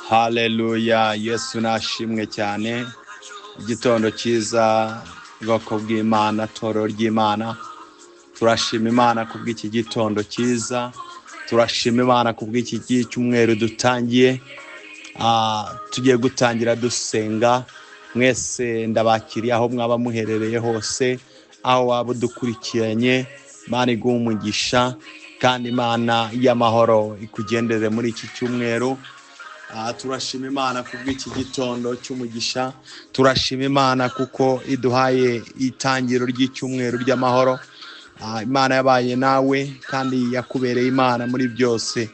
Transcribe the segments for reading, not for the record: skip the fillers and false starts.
Haleluya, Yesu nashimwe cyane. Igitondo cyiza, bwoko bw'Imana, torero ry'Imana. Turashima Imana kubw'iki gitondo cyiza, turashima Imana kubw'iki cyumweru dutangiye. Tugiye gutangira dusenga. Mwese ndabakiriye aho mwaba muherereye hose, aho waba udukurikiranye. Imana iguhe umugisha kandi Imana y'amahoro ikugendere muri iki cyumweru. Turashima Imana kubw'iki gitondo cy'umugisha, turashima Imana kuko iduhaye itangiro ry'icyumweru ry'amahoro. Imana yabaye nawe kandi yakubereye Imana muri byose.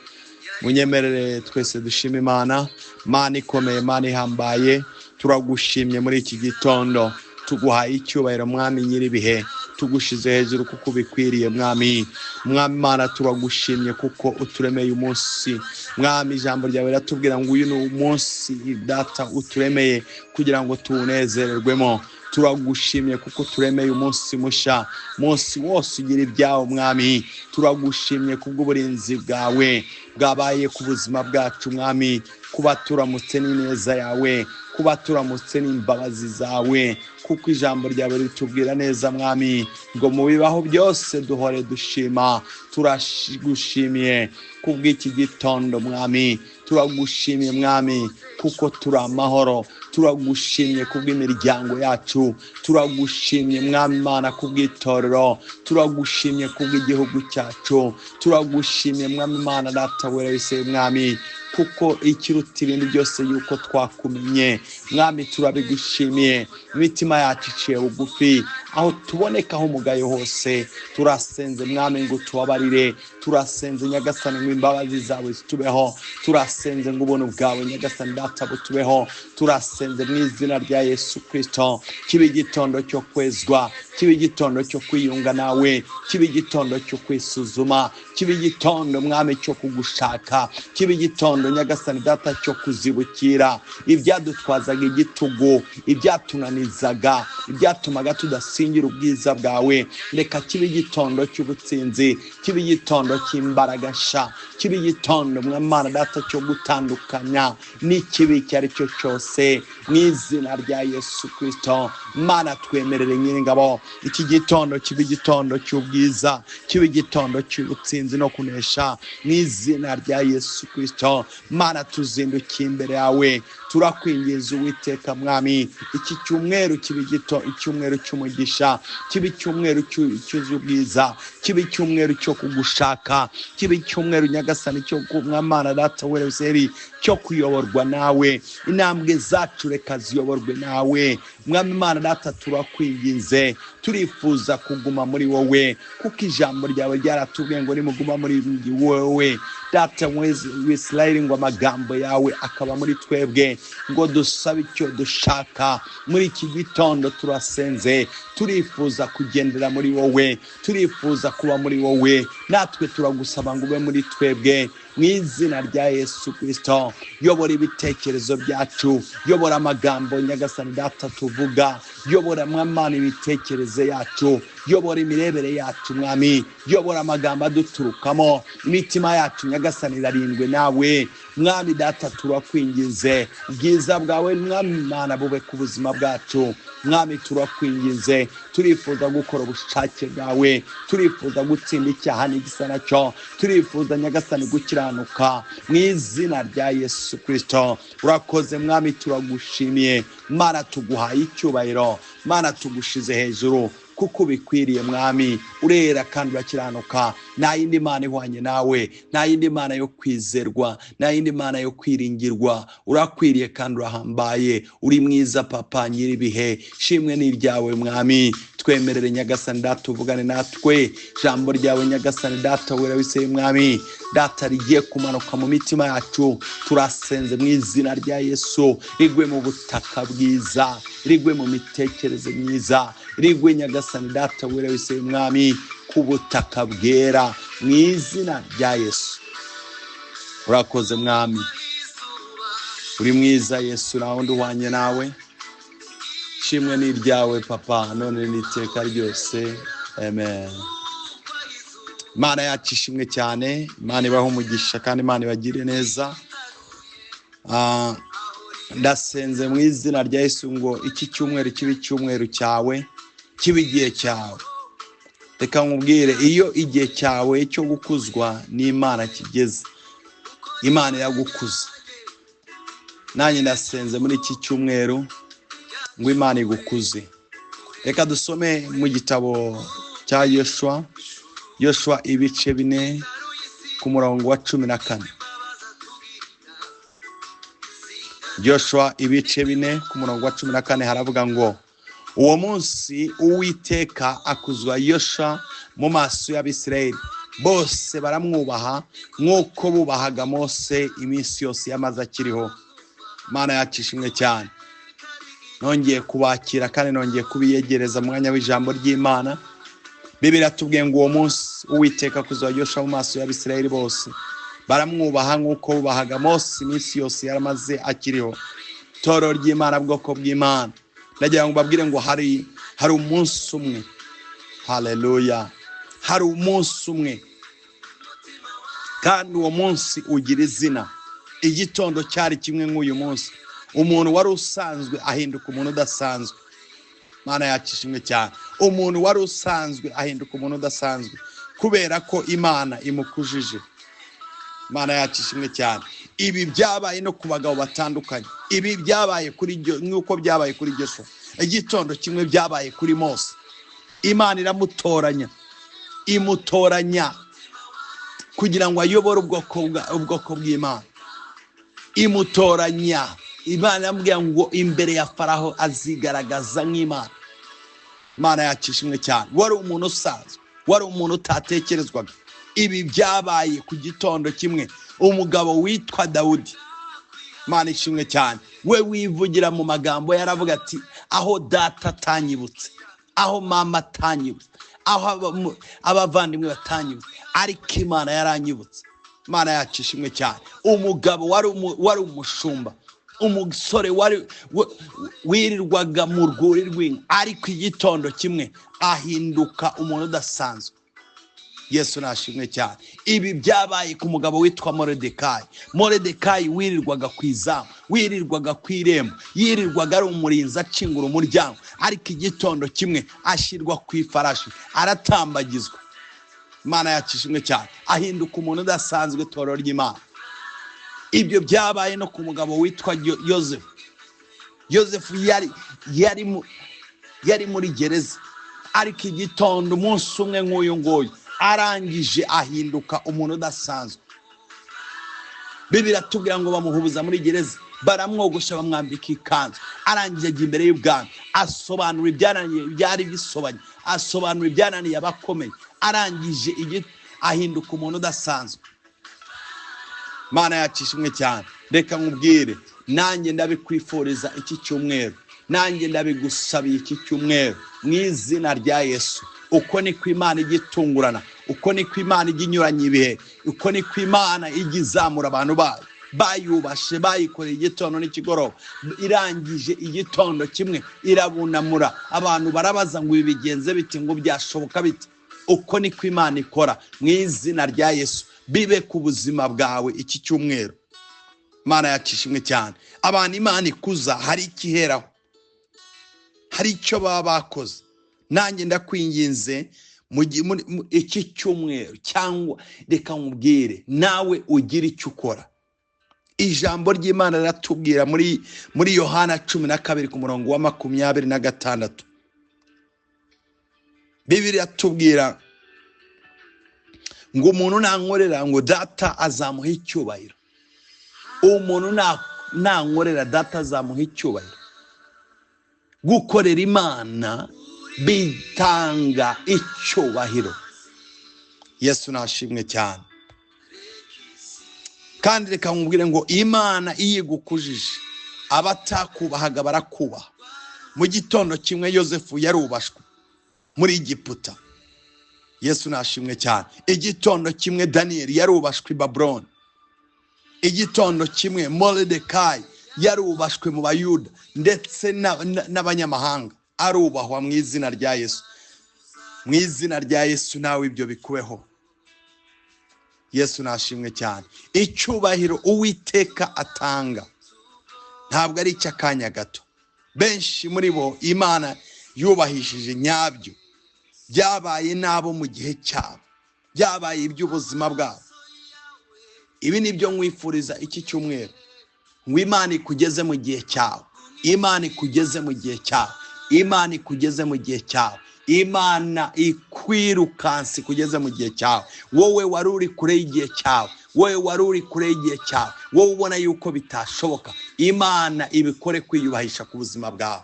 Munyemerere twese dushima Imana. Imana ikomeye, Imana ihambaye, turagushimye muri iki gitondo, tuguhaye icyubahiro Mwami nyir'ibihe, tugushize hejuru kuko ubikwiriye Mwami. Mwami Imana, turagushimye kuko uturemeye umunsi. Mwami, ijambo ryawe riratubwira ngo uyu ni umunsi Data uturemeye kugira ngo tuwunezererwemo. Turagushimye kuko turemeye umunsi musha, umunsi wose ugira ibyawo Mwami. Turagushimye kubw'uburinzi bwawe bwabaye ku buzima bwacu Mwami, kuba turamutse n'ineza yawe, kuba turamutse n'imbabazi zawe, kuko ijambo ryawe ritubwira neza Mwami ngo mu bibaho byose duhore dushima. Turagushimiye kubw'iki gitondo Mwami, turagushimiye Mwami kuko turi amahoro, turagushimye kubw'imiryango yacu, turagushimye Mwami Imana kubw'itorero, turagushimye kubw'igihugu cyacu, turagushimye Mwami Imana Data wera wese Mwami, kuko ikiruta ibintu byose yuko twakumenye Mwami. Turabigushimiye, imitima yacu iciye bugufi, aho tubonekaho umugayo hose. Turasenze Mwami ngo tubabarire, turasenze Nyagasani ngo imbabazi zawe zitubeho, turasenze ngo ubuntu bwawe Nyagasani Data butubeho. Turasenze mu izina rya Yesu Kristo, kibe igitondo cyo kwezwa, kibe igitondo cyo kwiyunga nawe, kibe igitondo cyo kwisuzuma, kibe igitondo Mwami cyo kugushaka, kibe igitondo Nyagasani Data cyo kuzibukira ibyadutwazaga igitugu, ibyatunanizaga, ibyatumaga tudasingira ubwiza bwawe. Reka kibe igitondo cy'ubutsinzi, kibe igitondo cy'imbaraga nshya, kibe igitondo Mwami Data cyo gutandukanya n'ikibi icyo ari cyo cyose mu izina rya Yesu Kristo. Mana, twemerere Nyiringabo iki gitondo kibe igitondo cy'ubwiza, kibe igitondo cy'ubutsinzi no kunesha mu izina rya Yesu Kristo. Mana, tuzindukiye imbere yawe, turakwinginze Uwiteka Mwami, iki cyumweru kibe icyumweru cy'umugisha, kibe icyumweru cyuzuye ubwiza, kibe icyumweru cyo kugushaka, kibe icyumweru Nyagasani cyo kumwamana Data wera cyo kuyoborwa nawe. Intambwe zacu reka ziyoborwe nawe Mwami Imana Data. Turakwinginze, turifuza kuguma muri wowe, kuko ijambo ryawe ryaratubwiye ngo nimuguma muri wowe Data w'Isirayeli, ngo amagambo yawe akaba muri twebwe, ngo dusabe icyo dushaka. Muri iki gitondo turasenze, turifuza kugendera muri wowe, turifuza kuba muri wowe, natwe turagusaba ngo ube muri twebwe mu izina rya Yesu Kristo. Yobora ibitekerezo byacu, yobora amagambo Nyagasani Data tuvuga, yobora Mwami imitekerereze yacu, yobora imirebere yacu Mwami, yobora amagambo aduturukamo. Imitima yacu Nyagasani irarindwe nawe Mwami Data. Turakwinginze, ubwiza bwawe Mwami Imana bube ku buzima bwacu Mwami. Turakwinginze, turifuza gukora ubushake bwawe, turifuza gutsinda icyaha n'igisa nacyo, turifuza Nyagasani gukiranuka mu izina rya Yesu Kristo. Urakoze Mwami, turagushimiye Mana, tuguhaye icyubahiro Mana, tugushize hejuru kuko ubikwiriye Mwami. Urera kandi urakiranuka, nta yindi Mana ihwanye nawe, nta yindi Mana yo kwizerwa, nta yindi Mana yo kwiringirwa. Urakwiriye kandi urahambaye, uri mwiza Papa nyir'ibihe. Shimwe n'iryawe Mwami. Twemerere Nyagasani Data uvugane natwe, ijambo ryawe Nyagasani Data wera wise Mwami Data rigiye kumanuka mu mitima yacu. Turasenze mu izina rya Yesu, rigwe mu butaka bwiza, rigwe mu mitekerereze myiza, rigwe Nyagasani Data wera wise Mwami ku butaka bwera mu izina rya Yesu. Urakoze Mwami, uri mwiza Yesu, nta wundi uhwanye nawe. Shimwe n'iryawe Papa, none n'iteka ryose, amen. Imana yacu ishimwe cyane, Imana ibahe umugisha kandi Imana ibagire neza. Ndasenze mu izina rya Yesu ngo iki cyumweru kibe icyumweru cyawe, kibe igihe cyawe. Reka nkubwire, iyo igihe cyawe cyo gukuzwa n'Imana kigeze, Imana iragukuza. Nanjye ndasenze muri iki cyumweru ngo Imana igukuze. Reka dusome mu gitabo cya Yoshua, Yoshua ibice 4 ku murongo wa 14. Yoshua ibice 4 ku murongo wa 14 haravuga ngo: uwo munsi Uwiteka akuzwa Yoshua mu maso y'Abisirayeli, bose baramwubaha nk'uko bubahaga Mose iminsi yose yamaze akiriho. Imana yacu ishimwe cyane. Nongeye kubakira kandi nongeye kubiyegereza mu mwanya w'ijambo ry'Imana. Bibiliya iratubwiye ngo uwo munsi Uwiteka akuzwa Yoshua mu maso y'Abisirayeli, bose baramwubaha nk'uko bubahaga Mose iminsi yose yaramaze akiriho. Toro ry'Imana, bwoko bw'Imana, ndagira ngo mbabwire ngo hari umunsi umwe. Haleluya! Hari umunsi umwe, kandi uwo munsi ugira izina. Igitondo cyari kimwe nk'uyu munsi, umuntu wari usanzwe ahinduka umuntu udasanzwe. Imana yacu ishimwe cyane. Umuntu wari usanzwe ahinduka umuntu udasanzwe kubera ko Imana imukujije. Imana yacu ishimwe cyane. Ibi byabaye no ku bagabo batandukanye. Ibi byabaye kuri nk'uko byabaye kuri Joshua. Igitondo kimwe byabaye kuri Mose. Imana iramutoranya, imutoranya kugira ngo ayobore ubwoko bw'Imana. Imutoranya, Imana iramubwira ngo imbere ya Faraho azigaragaza nk'Imana. Imana yacu ishimwe cyane. Wari umuntu usanzwe, wari umuntu utatekerezwaga. Ibi byabaye ku gitondo kimwe umugabo witwa Dawudi. Imana ishimwe cyane. We wivugira mu magambo yaravuga ati: aho data atanyibutse, aho mama atanyibutse, aho abavandimwe batanyibutse, ariko Imana yaranyibutse. Imana yacu ishimwe cyane. Umugabo wari umushumba, umusore wari wirirwaga mu rwuri rw'inka, ariko igitondo kimwe ahinduka umuntu udasanzwe. Yesu nashimwe cyane. Ibi byabaye ku mugabo witwa Moridekayi. Moridekayi wirirwaga ku izamu, wirirwaga ku irembo, yirirwaga ari umurinzi akingura umuryango, ariko igitondo kimwe ashyirwa ku ifarashi, aratambagizwa. Imana yacu ishimwe cyane. Ahinduka umuntu udasanzwe. Torero ry'Imana. Ibyo byabaye no ku mugabo witwa Yosefu. Yosefu yari muri gereza, ariko igitondo umunsi umwe nk'uyu nguyu arangije ahinduka umuntu udasanzwe. Bibiliya iratubwira ngo bamuhubuza muri gereza, baramwogosha, bamwambika ikanzu, arangije ajya imbere y'ubwami, asobanura ibyananiye byari bisobanye, asobanura ibyananiye abakomeye, arangije ahinduka umuntu udasanzwe. Imana yacu ishimwe cyane. Reka nkubwire, nanjye ndabikwifuriza iki cyumweru, nanjye ndabigusabiye iki cyumweru mu izina rya Yesu. Uko niko Imana ijya itungurana, uko niko Imana ijya inyuranya ibihe, uko niko Imana ijya izamura abantu bayo bayubashe, bayikoreye igitondo n'ikigoroba. Irangije igitondo kimwe irabunamura abantu, barabaza ngo ibi bigenze biti, ngo byashoboka biti? Uko niko Imana ikora mu izina rya Yesu. Bibe ku buzima bwawe iki cyumweru. Imana yacu ishimwe cyane. Abantu Imana ikuza hari ikiheraho, hari icyo baba bakoze. Nanjye ndakwinginze iki cyumweru, cyangwa reka nkubwire nawe ugire icyo ukora. Ijambo ry'Imana riratubwira muri Yohana 12 ku murongo wa 26. Bibiliya iratubwira ngo umuntu nankorera ngo data azamuha icyubahiro. Umuntu nankorera data azamuha icyubahiro. Gukorera Imana bitanga icyubahiro. Yesu nashimwe cyane. Kandi reka nkubwire ngo Imana iyo igukujije, abatakubahaga barakubaha. Mu gitondo kimwe Yosefu yarubashwe muri Egiputa. Yesu nashimwe cyane. Igitondo kimwe Daniel yarubashwe i Babuloni. Igitondo kimwe Moridekayi yarubashwe mu Bayuda ndetse n'abanyamahanga, arubahwa mu izina rya Yesu. Mu izina rya Yesu nawe ibyo bikubeho. Yesu nashimwe cyane. Icyubahiro Uwiteka atanga ntabwo ari icy'akanya gato. Benshi muri bo Imana yubahishije nyabyo, byabaye nabo mu gihe cyabo, byabaye iby'ubuzima bwabo. Ibi ni byo nkwifuriza iki cyumweru, ngo Imana ikugeze mu gihe cyawe, Imana ikugeze mu gihe cyawe, Imana ikugeze mu gihe cyawe, Imana ikwirukanse ikugeze mu gihe cyawe. Wowe wari uri kure y'igihe cyawe, wowe wari uri kure y'igihe cyawe, wowe ubona yuko bitashoboka, Imana ibikore kwiyubahisha ku buzima bwawe.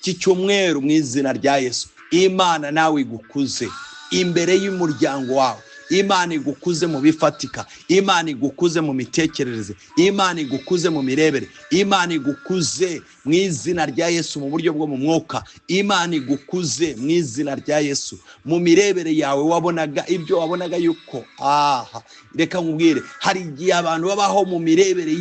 Iki cyumweru mu izina rya Yesu, Imana nawe igukuze imbere y'umuryango wawe, Imana igukuze mu bifatika, Imana igukuze mu mitekerereze, Imana igukuze mu mirebere, Imana igukuze mu izina rya Yesu mu buryo bwo mu mwuka, Imana igukuze mu izina rya Yesu mu mirebere yawe. Wabonaga ibyo wabonaga yuko aha, reka nkubwire, hari igihe abantu babaho mu mirebere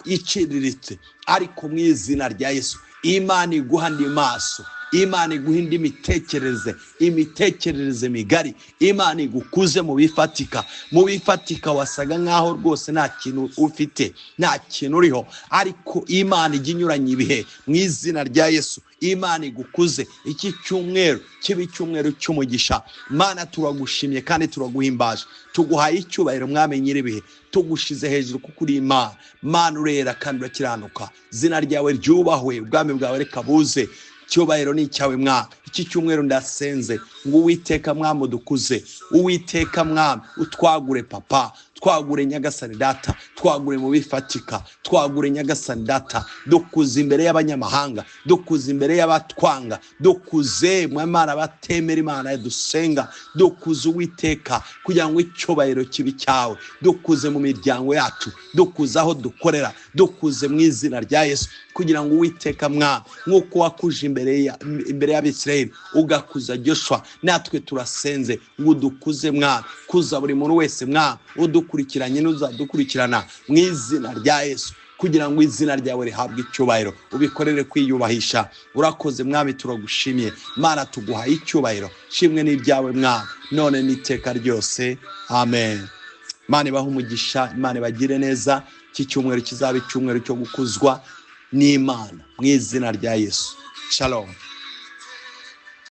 iciriritse, ariko mu izina rya Yesu Imana iguha andi maso, Imana iguha indi mitekerereze, imitekerereze migari. Imana igukuze mu bifatika. Mu bifatika wasaga nkaho rwose nta kintu ufite, nta kintu uriho, ariko Imana ijya inyuranya ibihe mu izina rya Yesu. Imana igukuze. Iki cyumweru kibe icyumweru cy'umugisha. Mana, turagushimye kandi turaguhimbaje, tuguhaye icyubahiro Mwami nyir'ibihe, tugushize hejuru kuko uri Imana. Mana urera kandi urakiranuka, izina ryawe ryubahwe, ubwami bwawe reka buze, icyubahiro ni icyawe Mwami. Iki cyumweru ndasenze ngo Uwiteka Mwami udukuze, Uwiteka Mwami utwagure papa, twagure Nyagasani data, twagure mu bifatika, twagure Nyagasani data, dukuze imbere y'abanyamahanga, dukuze imbere y'abatwanga, dukuze Imana batemera Imana dusenga, dukuze Uwiteka kugira ngo icyubahiro kibe cyawe, dukuze mu miryango yacu, dukuze aho dukorera, dukuze mu izina rya Yesu, kugira ngo Uwiteka Mwami nk'uko wakuje imbere y'Abisirayeli ugakuza Joshua, natwe turasenze ngo udukuze Mwami, kuza buri muntu wese Mwami udukurikiranye n'uzadukurikirana mu izina rya Yesu, kugira ngo izina ryawe rihabwe icyubahiro, ubikorere kwiyubahisha. Urakoze Mwami, turagushimiye Mana, tuguhaye icyubahiro, shimwe n'ibyawe Mwami, none n'iteka ryose, amen. Imana ibahe umugisha, Imana ibagire neza. Iki cyumweru kizaba icyumweru cyo gukuzwa n'Imana mu izina rya Yesu. Shalom.